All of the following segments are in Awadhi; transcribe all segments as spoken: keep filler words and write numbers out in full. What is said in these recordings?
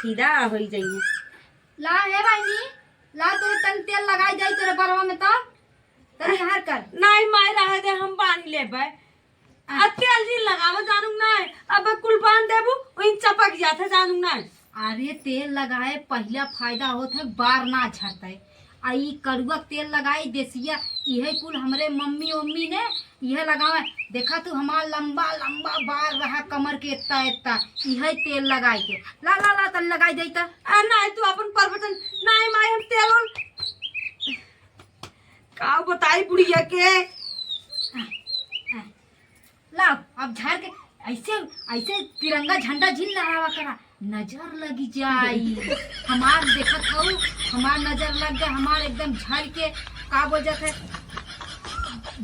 सीधा होई जाइए। ला हे बहिनी, ला तोरे तनी तेल लगाई जाई तोरे बरवा में तो। तनी हार कर। नहीं माई, रहे दे, हम बांध लेबे। आ। आ तेल जिन लगावे जानू नहीं, अब कुल बांध देबू, वहीं चपक जात है जानू नहीं। अरे तेल लगाए पहिला फायदा होत है, बार ना झरते। आ ई कड़ुआ के तेल लगाई देसिया, इहे कुल हमरे मम्मी उम्मी ने इहे लगावे। देखा तू हमार लंबा लंबा बार रहा कमर के इतना इतना, इहे तेल लगाई के। ला ला ला तनी लगाई देता। आ नहीं तू अपन परबतन, नहीं माई हम तेल उल का बताई बुढ़िया के। लाओ, अब झाड़ के ऐसे, ऐसे तिरंगा झंडा झिन लहरावा करा, नजर लगी जाई। हमार देखत हऊ, हमार नजर लग गए, हमार एकदम झर के का बोल जात है,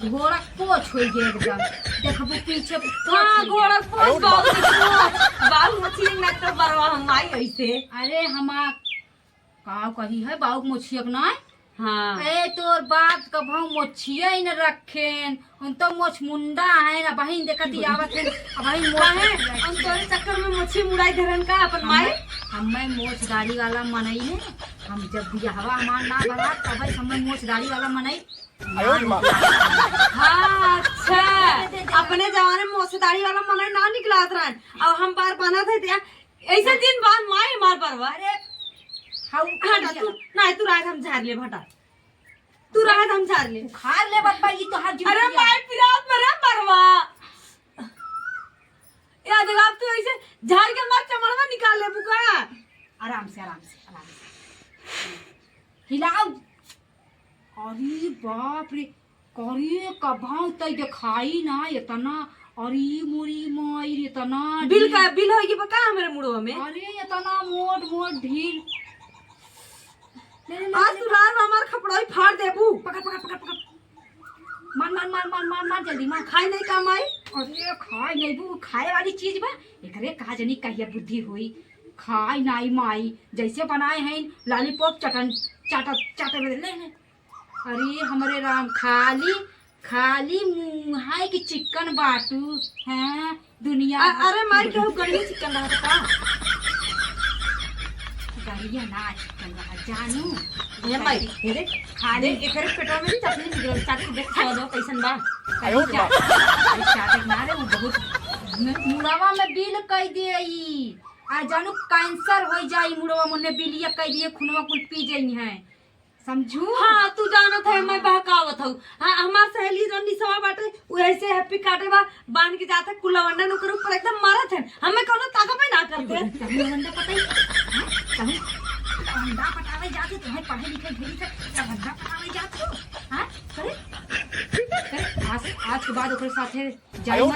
घोड़ा कोच हो गए एकदम। देखबू पीछे कोच हाँ, हो गया। घोड़ा कोच, बाबू के कोच, बाबू मछली ना तो बरवा हम आई ऐसे। अरे हमार का कही है बाउक मोछियक नाय? हाँ। ए तोर बाप कभौ मोछिया ही न रखेन। उन तो मोछ मुंडा है ना बहिन देखत ही आवत है। अब बहिन मोछ काहे? हम तोरे चक्कर में मोछी मुड़ाई धरन का अपन माई? हमें, हमें मोछ दाढ़ी वाला मनई है। हम जब बियाहवा हमार ना भरा तब हमें मोछ दाढ़ी वाला मनई। हाँ, अच्छा। दे, दे, दे, दे। अपने जमाने में मोछ दाढ़ी वाला मनई ना निकलात रहन। अब हम बार बना थे दिया। ऐसे दिन बाद माई मार परवा। अरे, हाउ हटा तू, नहीं तू रात हम झाड़ ले हटा। तू रात हम झाड़ ले। उखाड़ ले बप्पा, ई तो हाथ अरे माई पिरात मरे परवा। या देख, अब तू ऐसे झाड़ के मार चमड़वा निकाल ले बुका। आराम से, आराम से, आराम से। हिलाओ। अरे बाप रे, करे कभाव तई देखाई ना इतना। अरे मोरी माई रे, इतना बिल ढील। का बिल होई के बा का हमरे मुड़वा में? अरे इतना मोट मोट ढील। ले, ले, ले, आज ले, तू ले। रात में हमार खपड़ोई फाड़ देबू। पकड़, पकड़, पकड़, पकड़। मार, मार, मार, मार, मार, मार, जल्दी मार। खाई नहीं का माई? अरे खाई नहीं बू, खाए वाली चीज बा। एकरे का जनी कहिया बुद्धि होई। खाई नाई माई, जैसे बनाए हैं लॉलीपॉप चटन, चाटत, चाटत, ले, ले। अरे हमरे राम, खाली, खाली मुँह है कि चिकन बाटू, हैं? दुनिया अ-, अरे माई, केहू गड़िए चिकन रहत का? गड़िया ना चिकन रहत, जानू। ए माई, हे देख, खाली देख, एकरे पेटवा में चटनी निकलल, चाट के देख, स्वाद हो कैसन बा। अरे चाट, अरे चाट ना रे, उ बहुत मुड़वा में बिल कई दे ई। आ जानू कैंसर हो जाई मुड़वा में, बिलिया कई दिए, खूनवा कुल पी जाई है। समझू? हाँ, तू जानत है, मैं बहकावत हूँ। हाँ, हमार सहेली जो निसवा बाटे, उ ऐसे हैप्पी काटे बा, बांध के जात है, कुल लवंडन ओकर ऊपर एकदम मारत है। हमें कौनो ताकत ही ना करते। तब लवंडा पटाई, हाँ? तब लवंडा पटावे जात हो, तुम्हें पढ़े लिखे ढेरी से लवंडा पटावे जात हो, हाँ? करे? करे? आज, आज के बाद ओकर साथे जाई मत, आई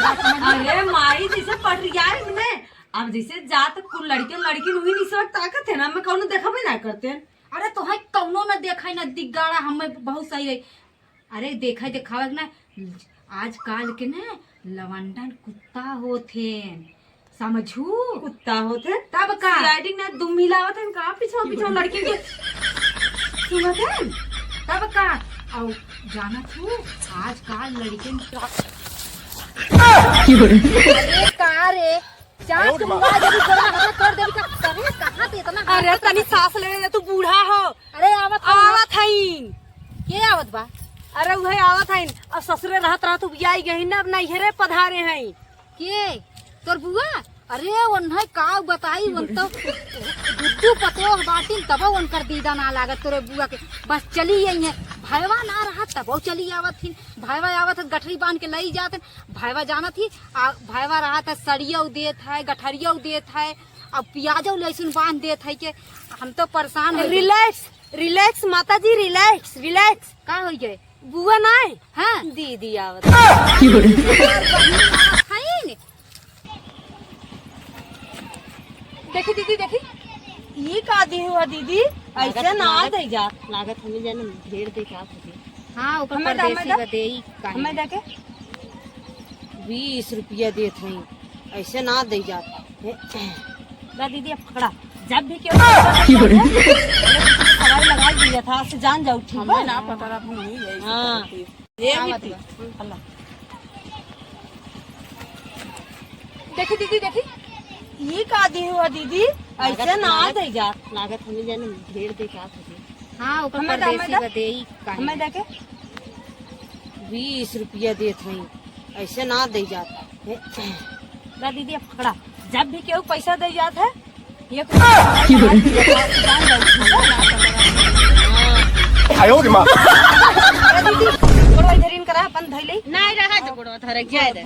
बात समझ में? अरे माई, जैसे पढ़ रही है इनमें, अब जैसे जात कुल लड़के लड़किन उही निसवा ताकत है ना, हमें कौनो देखबे ना करते। अरे तोहे कौनो न देखाई न दिग्गाड़ा, हमें बहुत सही रही। अरे देखे देखावे के ना, आजकल के ना लवंडन कुत्ता होथेन, समझू? कुत्ता होथेन? तब का? सीआईडी ना दुम हिलावत हैं का पीछे पीछे लड़की के सुनत हैं? तब का? और जानत हूँ आजकल लड़किन अरे का रे? चाँद के मुँह जब गोड़ा हल्ला कर देबी त करे कहाँ से इतना अरे हल्ला तनी करत सांस लेवे दे, तू बूढ़ा हो। अरे आवत हई। आवत हईन। के आवत बा? अरे उहे आवत हईन। अब ससुरे रहत रहत उबियाई गईन ना, अब नैहरे पधारे हईन। के? तोर बुआ? अरे ओन्हे का बताई, ओन तो दुद्दू पतोह बाटिन तबो ओनकर दीदा ना लागत तोरे बुआ के। बस चली आई है। भयवा ना रहत तबो चली आवत हिन। भयवा आवत है गठरी बांध के लई जात है। भयवा जानत ही, आ, भयवा रहत है, सड़ियौ देत है, गठरियौ देत है, अब पियाजौ लहसुन बांध देत है के हम तो परेशान हो गए। रिलैक्स, रिलैक्स माता जी, रिलैक्स, रिलैक्स। का हो गए? बुआ ना है? हाँ। दीदी आवत। की हो रही? है ने? देखी दीदी, देखी, ई का दी हुआ दीदी? ऐसे लागत, ना लागत, दे जा। लागत हमें जाने ढेर दे का होती। हाँ, ऊपर हमें दे, परदेसी हमें दे। बा, देई काहे? हमें दे के? बीस रुपया देत हई, ऐसे ना दे जा। ला दीदी, अब पकड़ा। जब भी क्यों की हो रही? सवाल लगा दिया था, से जान जाऊ, ठीक हमें बा? ना पता रहा, हम नहीं गए, हाँ। करती। ए आवत बिट्टी, बा। हल्ला। देखी दीदी, देखी। ई का दी हुआ दीदी? ऐसे ना दे जात। लागत हमें जाने ढेर दे जात हमें। हाँ, ओकर हमें दा, परदेसी हमें दा। बा, देई काहे? हमें दा के? बीस रुपया देत हई, ऐसे ना दे जात। दा दीदी, अब पकड़ा, जब भी केहू पैसा दे जात है, ये आयो रे माँ। दा दीदी, गोड़वा इधर इनकरा अपन धइले। नहीं रहा तो गोड़वा धरे, जाए दे।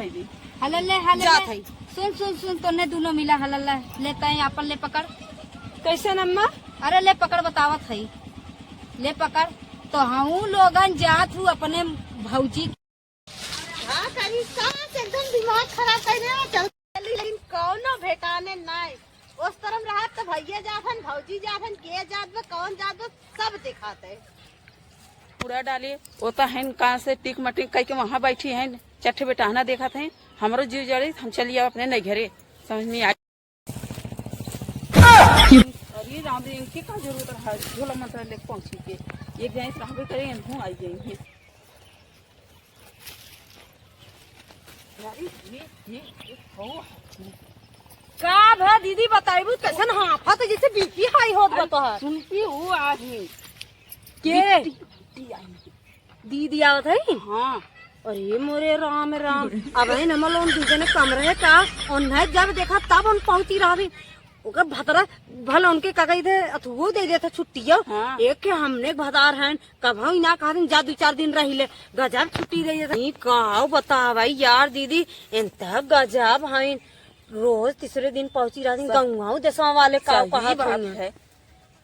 हलल ले, हलल जात ले। हई। सुन, सुन, सुन, तोने दुनो मिला हलल ले। ले तैं आपन ले पकड़। कैसे अम्मा? अरे ले पकड़, बतावत हई। ले पकड़। तो हऊ लोगन जात हूँ अपने भौजी। हाँ, करी कहाँ से एकदम दिमाग खराब कर रहे हो? चल, लेकिन कौनो भेटाने नाय। उस तरफ रहत तो भैया जात हन, भौजी जात हन, के जात बा, कौन जात बा, सब दिखाते। पूरा डाली, वो तो हन कहाँ से टिक मटिक कह के वहाँ बैठी हन, चट्ठे बेटाहना देखत हन, हमरो जीव जड़ी, हम चली जाब अपने नैहरे, समझ में आई। अरे राम रे, इनके का जरूरत रहा, झोला मंत्र लेके पहुंची के, ये गैस रहबे करे, इनहू आई गई है। अरे, ये, ये, ये, हो। का भा दीदी बताइबू, कैसन हाफत है, जैसे बीपी हाई होत बा तोहार। सुनती हूँ आज ही। के? बिट्टी, बिट्टी आई। दीदी आवत है? हाँ। अरे मोरे राम राम, अब है न मलोन दू जने कम रहे का, और न जब देखा तब उन पहुंची रहबी। ओकर भतरा भला उनके का कही दे, अथुओ दे देता छुट्टियो। हाँ। एक के हमने भतार हैं, कभऊ ना कहा दिन जा दू चार दिन रही ले, गजब छुट्टी दे देता। ई का बतावा यार दीदी, एन त गजब हैं, रोज तीसरे दिन पहुंची रहती सही। गौवाऊ देशवा वाले का सही कहत बात हैं। है।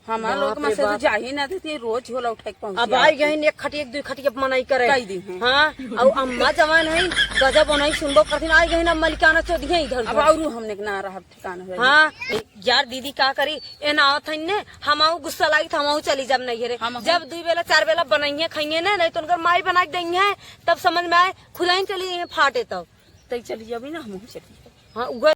हमार बाप लोग रे में से तो बाप। जा ही ना देती, रोज झोला उठा के पहुंची अब आई आती। गई एक खटिया, एक दुई खटिया मनाई करे। कई दी हैं। हाँ, और अम्मा जवान है, गजब ओनाई सुनबो करथिन, आई गई ना मलिकाना चोदिया इधर अब उधर। और हमने के ना रहा ठिकाना है। हाँ, यार दीदी का करी, ए ना आवत है ने, हम आऊ गुस्सा लागी त हम आऊ चली जब नहीं रे। हम जब दुई बेला चार बेला बनाइए खाइए ना, नहीं तो उनकर माई बना के देंगे, तब समझ में आए, खुदा ही चली जाइए फाटे तब। तई चली जाबी ना, हम चली जाबी। हाँ, उगा